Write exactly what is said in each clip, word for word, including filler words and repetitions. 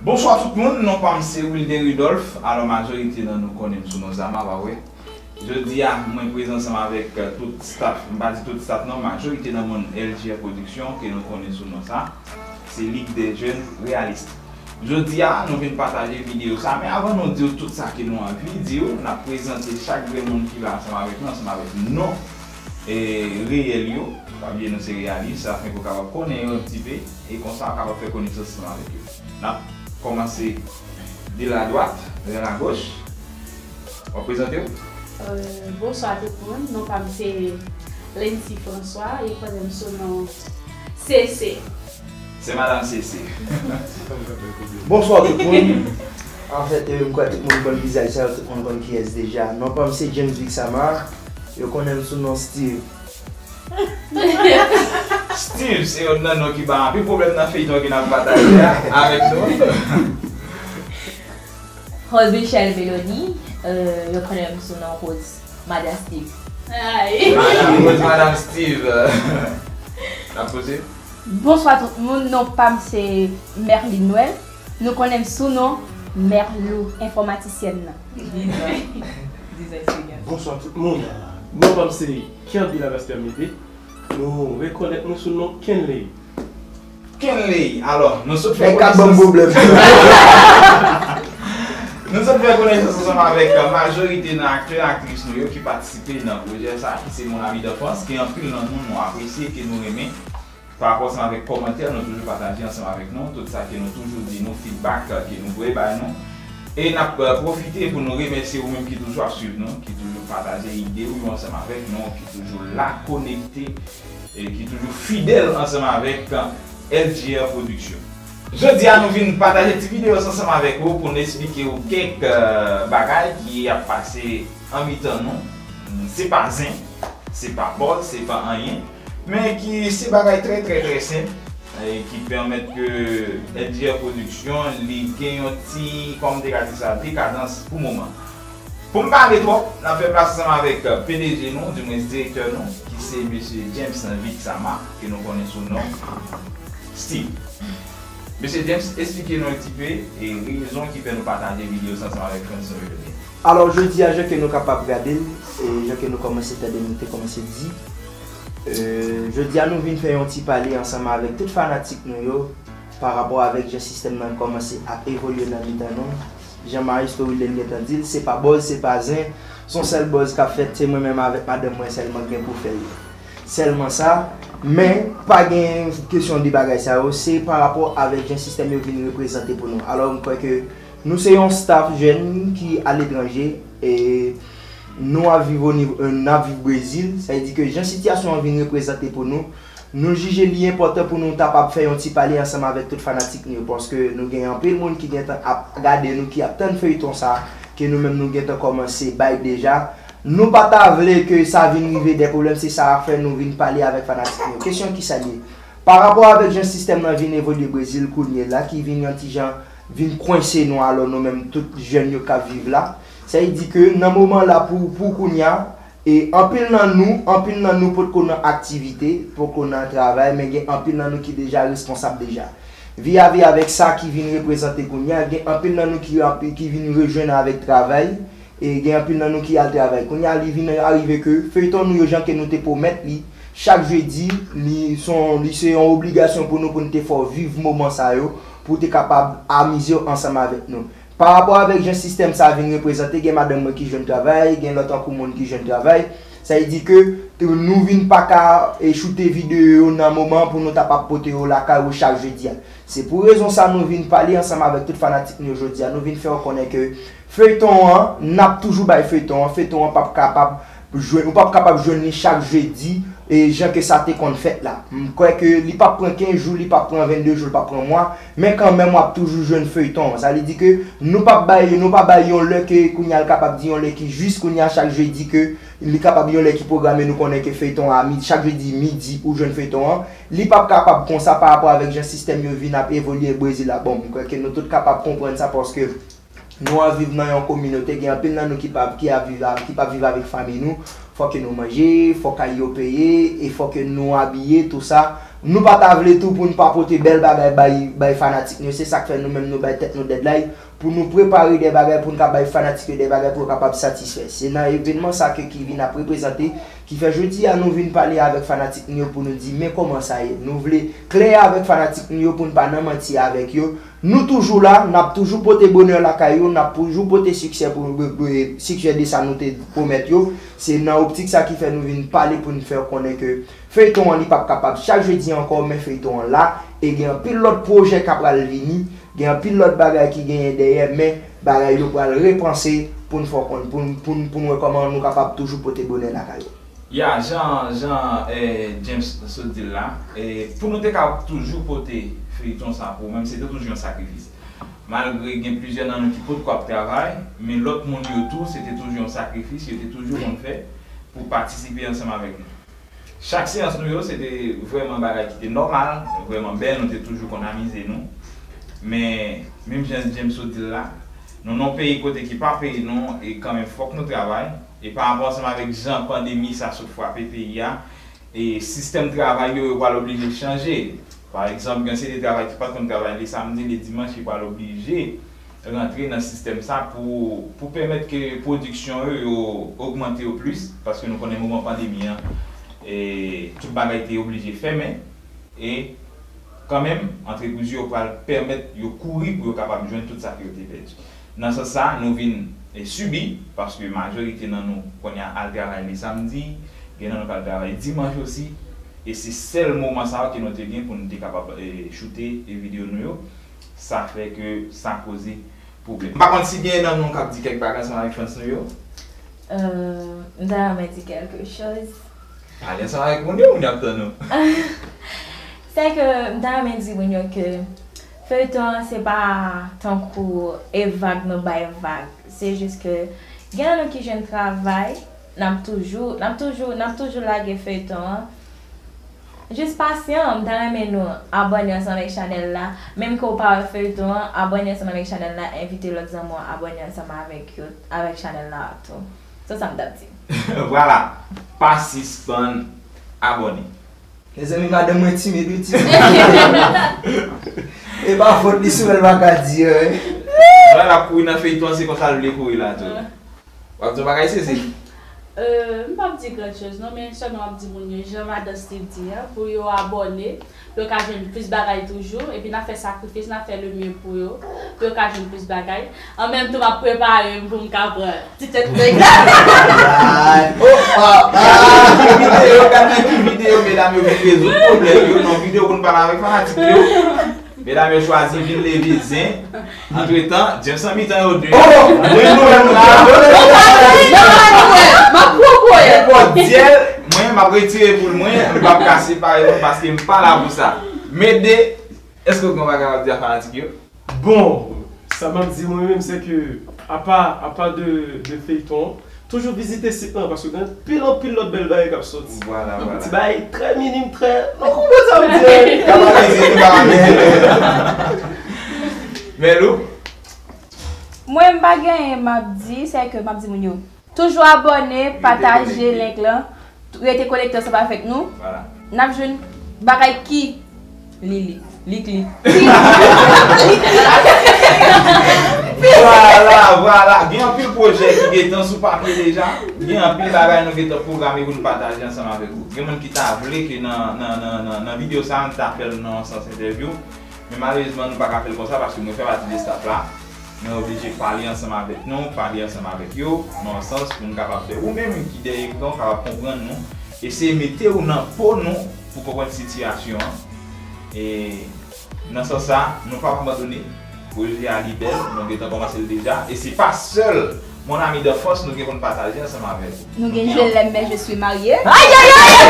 Bonswa tout moun, non pa m se Wilden Rudolph. Alò, majorite nan nou konnen m sou non Zama, pa vre? Jodi a, mwen prezan ansanm avèk, euh, tout staff, m pa di tout staff non, majorite nan moun L G R Production ke nou konnen sou non sa, se Ligue des Jeunes Réalistes. Jodi a, nou vin pataje videyo sa, men avan nou di w tout sa ke nou anvi di w, n ap prezante chak grenn moun ki la ansanm avèk nou, ansanm avèk non, e, reyèl yo. Pa bliye nou se reyalis, sa fè ke w kapab konnen yo yon ti pe, e konsa w kapab fè konesans ansanm avèk yo. N ap kòmanse de la dwat vè la goch. W ap prezante w? Euh, bonswa tout moun. Non pa m se Lency François, yo konnen m sou non C C. Se madanm C C. Bonswa tout moun. Anfèt, euh, m kwè tout moun konn vizaj sa yo, tout moun konn kiyès deja. Non pa m se James Vixama. Yo konnen m sou non Steve. Steve se youn nan non ki ba anpil pwoblèm nan feyton ke n ap pataje a avèk nou. Rose Michelle Melody, euh, yo konnen m sou non Rose, Madan Steve. Ay. Madan Rose, Madan Steve. N ap poze. Bonswa tout moun, non pa m se Merline Noël. Nou konnen m sou non Merlou, enfòmatisyèn nan. Dizan. Dizan se gen. Bonswa tout moun. Non pa m se Kerby Lavaspière Médée. Nou rekonèt mwen sou non Kenley. Kenley, alò, nou sot fè Nèg ka ban m konesans. Pwoblèm. Nou sot fè konesans ansanm avèk, euh, majorite nan aktè, aktris nou yo ki patisipe nan pwojè sa, ki se Mon Ami d'Enfance, ke anpil nan nou nou apresye, ke nou renmen. Pa rapò ansanm avèk kòmantè nou toujou pataje ansanm avèk nou, tout sa ke nou toujou di nou, feedback, euh, ke nou voye bay nou. E n ap, euh, pwofite pou nou remèsye ou menm ki toujou ap swiv nou, ki toujou pataje ide ou yo ansanm avèk nou, ki toujou la konekte e ki toujou fidèl ansanm avèk L G R Production. Jodi a, nou vin pataje ti videyo sa ansanm avèk ou pou n esplike ou kèk, euh, bagay ki ap pase an mitan nou. Se pa zen, se pa bòz, se pa anyen, men ki se bagay trè, trè, trè senp, e ki pèmèt ke L G R Production li gen yon ti, kòman m te ka di sa, dekadans pou moman. Pou m pa pale twòp, n ap fè plas ansanm avèk P D G nou, dimwens direktè nou, ki se mesye James Vixama, ke nou konnen sou non Steve. Mesye James, esplike nou yon ti pe e rezon ki fè nou pataje videyo sa ansanm avèk fans nou yo jodi a. Alò, jodi a, jan ke nou kapab gade l, e jan ke nou kòmanse tande m, nou te kòmanse di, e, jodi a, nou vin fè yon ti pale ansanm avèk tout fanatik nou yo, pa rapò avèk jan sistèm nan kòmanse ap evolye nan mitan nou. Jan Maestro Wilden gentan di l, se pa bòz, se pa zen, se yon sèl bòz k ap fèt, se mwen menm avèk madanm mwen sèlman k gen pou fè l. Sèlman sa, men pa gen kesyon de bagay sa yo, se pa rapò avèk jan sistèm yo vin reprezante pou nou. Alò, m kwè ke nou se yon staff jèn ki aletranje, e nou ap viv o nivo, e n ap viv Brezil, sa vle di ke jan sitiyasyon an vin reprezante pou nou, nou jije li enpòtan pou nou kapab fè yon ti pale ansanm avèk tout fanatik nou yo, paske nou gen anpil moun ki gentan ap gade nou, ki ap tann feyton sa, ke nou menm nou gentan kòmanse bay deja. Nou pa ta vle ke sa vin rive de pwoblèm, se sa k fè nou vin pale avèk fanatik nou yo. Kesyon ki sa l ye? Pa rapò avèk jan sistèm nan vin evolye Brezil kounye la, ki vin yon ti jan vin kwense nou, alò nou menm tout jèn yo k ap viv la. Sa vle di ke nan moman la pou, pou kounye a, e anpil nan nou, anpil nan nou potko nan aktivite, potko nan travay, men gen anpil nan nou ki deja responsab deja. Viyavè avèk sa ki vin reprezante kounye a, gen anpil nan nou ki, ki vin rejwenn avèk travay, e gen anpil nan nou ki al travay. Kounye a, li vin arive ke feyton nou yo, jan ke nou te pwomèt li, chak jedi, li se yon, li se yon obligasyon pou nou, pou nou te fè w viv moman sa yo, pou w te kapab amize w ansanm avèk nou. Pa rapò avèk jan sistèm sa a vin reprezante, gen madanm mwen ki jwenn travay, gen lòt tankou moun ki jwenn travay. Sa vle di ke nou vin pa ka, e, choute videyo yo nan moman pou nou ta p ap pote yo lakay ou chak jedi a. Se pou rezon sa nou vin pale ansanm avèk tout fanatik nou yo jodi a. Nou vin fè yo konnen ke feyton an, n ap toujou bay feyton an. Feyton an p ap kapab jwenn, ou p ap kapab jwenn li chak jedi, e jan ke sa te konn fèt la. M kwè ke li p ap pran kenz jou, li p ap pran vennde jou, li p ap pran mwa, men kanmenm w ap toujou jwenn feyton an. Sa vle di ke nou p ap bay, nou pa bay yon lè ke kounye a l kapab di yon lè ki jis kounye a chak jedi ke li kapab yon lè ki pwograme, nou konnen ke feyton an a midi, chak jedi midi ou jwenn feyton an. Li p ap kapab konsa pa rapò avèk jan sistèm yo vin ap evolye Brezil la. Bon, m kwè ke nou tout kapab konprann sa paske nou ap viv nan yon kominote, gen anpil nan nou ki pa, ki ap viv a, ki p ap viv avèk fanmi nou. Fòk ke nou manje, fòk kay yo peye, e fòk ke nou abiye, tou sa. Nou pa ta vle tou pou n pa pote bèl bagay bay, bay fanatik nou yo. Se sa k fè nou menm nou bay tèt nou deadline pou nou prepare de bagay pou n ka bay fanatik yo de bagay pou yo kapab satisfè. Se nan evènman sa ke ki vin ap reprezante, ki fè jodi a nou vin pale avèk fanatik nou yo pou nou di men kòman sa ye. Nou vle klè avèk fanatik nou yo pou n pa nan manti avèk yo. Nou toujou la, n ap toujou pote bonè lakay yo, n ap toujou pote siksè pou, pou, siksè de sa nou te pwomèt yo. Se nan optik sa ki fè nou vin pale pou n fè konnen ke feyton an li p ap kapab chak jedi ankò, men feyton an la, e gen anpil lòt pwojè k ap pral vini, gen anpil lòt bagay ki genyen dèyè, men bagay yo pral repanse pou n fè w konn, pou n, pou n, pou n wè kòman nou kapab toujou pote bonè lakay yo. Ya, jan, jan eh, James sot di l la, eh, pou nou te ka toujou pote feyton sa pou ou menm, se te toujou yon sakrifis. Malgre gen plizyè nan nou ki potko ap travay, men lòt moun yo tou, se te toujou yon sakrifis, yo te toujou konn fè pou patisipe ansanm avèk nou. Chak seyans nou yo, se te vrèman bagay ki te nòmal, vrèman bèl, nou te toujou konn amize nou. Men, menm jan James sot di l la, nou nan yon peyi kote ki pa peyi nou, e kanmenm fòk nou travay. E pa rapò ansanm avèk jan pandemi sa sot frape peyi a, e sistèm travay yo, yo pral oblije chanje. Pa egzanp, gen seri de travay ki pa t konn travay le samdi, le dimanch, yo pral oblije rantre nan sistèm sa pou, pou pèmèt ke pwodiksyon yo, yo ogmante yo plis, paske nou konnen moman pandemi an, e tout bagay te oblije fèmen. E kanmenm, antrepriz yo pral pèmèt yo kouri pou yo kapab jwenn tout sa ke yo te pèdi. Nan sans sa, nou vin e, sibi, paske majorite nan nou kounye a al travay le samdi, gen nan nou k al travay dimanch osi, e se sèl moman sa yo ke nou te gen pou nou te kapab e, choute e, videyo nou yo. Sa fè ke sa koze pwoblèm. M pa konn si gen nan nou k ap di kèk bagay ansanm avèk fans nou yo. Euh, m ta renmen di quelque chose. Pale ansanm avèk moun yo, moun yo ap tann ou. Se ke m ta renmen di moun yo ke feyton an se pa tankou e vag nou bay vag. Se jis ke gen nan nou ki jwenn travay, n ap toujou, n ap toujou, n ap toujou lage feyton an. Jis pasyan, m ta renmen nou abòne ansanm avèk chanèl la. Menm ke w pa wè feyton an, abòne ansanm avèk chanèl la, envite lòt zanmi w abòne ansanm avèk yo, avèk chanèl la tou. Se sa m t ap di. Vwala, pa sispann abòne. Mezanmi, madanm mwen timid wi, timid. E pa fòt li, si w wè l pa ka di anyen. Vwala, l ap kouri nan feyton an, se konsa l vle kouri la tou. W ap di yon bagay, Sisi? Euh, m p ap di gran choz non, men sèlman m ap di moun yo, jan madan Steve di an, pou yo abòne, pou yo ka jwenn plis bagay toujou, epi n ap fè sakrifis, n ap fè le mieux pou yo, pou yo ka jwenn plis bagay. An menm tan, m ap prepare m pou m ka pran ti tèt nèg la. Opa! Gad nan ki videyo, gad nan ki videyo medam yo vin rezoud pwoblèm yo nan videyo pou n pale avèk fanatik yo. Medam yo chwazi vin leve zen. Antretan, James nan mitan yo de. Oh! Mwen nou menm la. M ap pran pou yo. Nenpòt dyèl, mwen, m ap retire poul mwen, m p ap ka separe nou paske m pa la pou sa. Mede, èske w gen yon bagay w ap di a fanatik yo? Bon, sa m ap di mwen menm, se ke, apa, apa de, de feyton, toujou vizite sit lan, paske gen anpil, anpil lòt bèl bagay k ap soti. Vwala, vwala. Ti bagay trè minim, trè, nou konprann sa m di an? N ap amize nou, n ap amize nou. Melou? Mwen, m pa gen anyen m ap di, se ke m ap di moun yo, toujou abòne, pataje link lan, rete konekte ansanm avèk nou. Vwala. N ap jwenn bagay ki li, li, lik, lik. Vwala, vwala. Gen anpil pwojè ki gentan sou papye deja. Gen anpil bagay nou gentan pwograme pou nou pataje ansanm avèk ou. Gen moun ki ta vle ke nan, nan, nan, nan, nan videyo sa a, nou ta fè l nan yon sans entèvyou. Men malerezman, nou pa ka fè l konsa paske mwen fè pati de staff la. Mwen oblije pale ansanm avèk nou, pale ansanm avèk yo, nan yon sans pou nou kapab fè ou menm ki dèyè ekran w kapab konprann nou, eseye mete w nan po nou pou konprann sitiyasyon an. E nan sans sa, nou p ap abandone. Pwojè a li bèl, nou gentan kòmanse l deja. E se pa sèl Mon ami d'enfance nou gen pou n pataje ansanm avèk ou. Nou gen Je l'aime, mais je suis mariée. Ay, ay, ay, ay!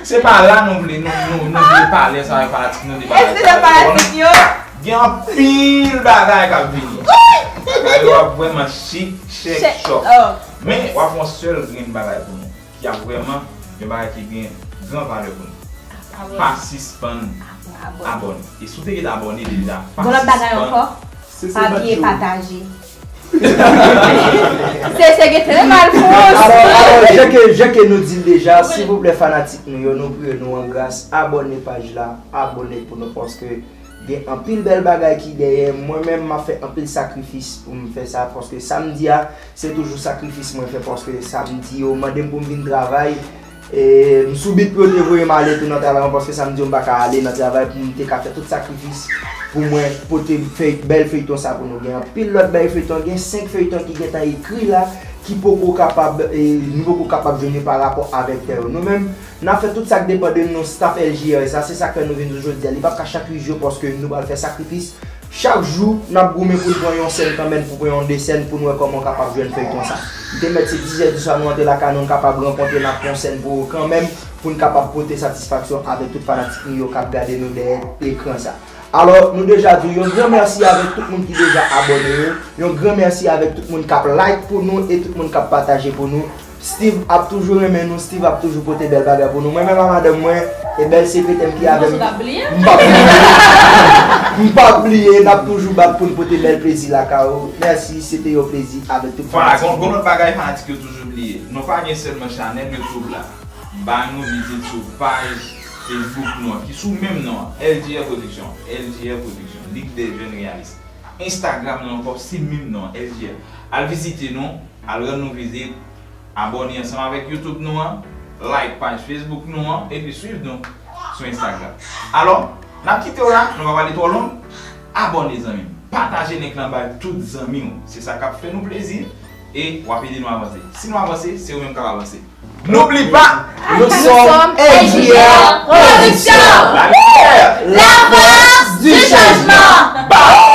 Se pa la nou vle, nou, nou, nou vle pale ansanm avèk fanatik nou de bagay. Eskize fanatik yo. Gen anpil bagay k ap vini. Bagay yo ap vrèman chik, chèk, chòk. Men, w ap yon sèl grenn bagay pou nou ki ap vrèman yon bagay ki gen gran valè pou nou. Pa sispann abòne. E si w te gentan abòne deja, pa sispann. Gon lòt bagay ankò, pa bliye pataje. Se se gen tre mal fous. Alò, alò, jan ke, jan ke nou di l deja, silvouplè fanatik nou yo, nou priye nou an gras, abòne paj la, abòne pou nou paske gen anpil bèl bagay ki dèyè. Mwen menm, m ap fè anpil sakrifis pou m fè sa, paske samdi a, se toujou sakrifis mwen fè, paske samdi yo mande m pou m vin travay. E, m sou bit pou yo te voye m ale tou nan travay mwen, paske samdi yo m pa ka ale nan travay pou m te ka fè tout sakrifis pou mwen pote fèy, bèl feyton sa pou nou. Gen anpil lòt bèl feyton, gen senk feyton ki gentan ekri la, ki poko kapab, e, nou poko kapab jwenn yo pa rapò avèk tè yo. Nou menm, n ap fè tout sa k depann de nou, staff L G R sa, se sa k fè nou vin sou jodi a. Li p ap ka chak jou, paske nou pral fè sakrifis. Chak jou, n ap goumen pou n pran yon sèn kanmenm, pou pran yon de sèn, pou n wè kòman n kapab jwenn feyton sa. Li te mèt se dizè di swa, nou antre lakay nou, n kapab rankontre, n ap pran yon sèn pou ou kanmenm, pou n kapab pote satisfaksyon avèk tout fanatik nou yo k ap gade nou dèyè ekran sa. Alò, nou deja di w yon gran mèsi avèk tout moun ki deja abòne yo, yon gran mèsi avèk tout moun k ap like pou nou e tout moun k ap pataje pou nou. Steve ap toujou renmen nou, Steve ap toujou pote bèl bagay pou nou. Mwen menm a madanm mwen, e bèl sekretè m ki avè m, m p ap bliye. M p ap bliye, n ap toujou bat pou n pote bèl plezi lakay ou. Mèsi, se te yon plezi avèk tout fanatik. Vwala, gon, gon lòt bagay fanatik yo toujou bliye. Nou pa gen sèlman chanèl YouTube la. Bay nou vizit sou paj Facebook nou an, ki sou menm non an, L G R Production, L G R Production, Ligue des Jeunes Réalistes. Instagram nou ankò, se menm non an, L G R. Al vizite nou, al rann nou vizit, abòne ansanm avèk YouTube nou an, like paj Facebook nou an, epi swiv nou sou Instagram. Alò, n ap kite w la, nou pa pale twò long, abòne zanmi m, pataje link lan bay tout zanmi w, se sa k ap fè nou plezi, e w ap ede nou avanse. Si nou avanse, se ou menm k ap avanse. N'oublie pas, nous sommes L G R Production, la lumière, la force du changement.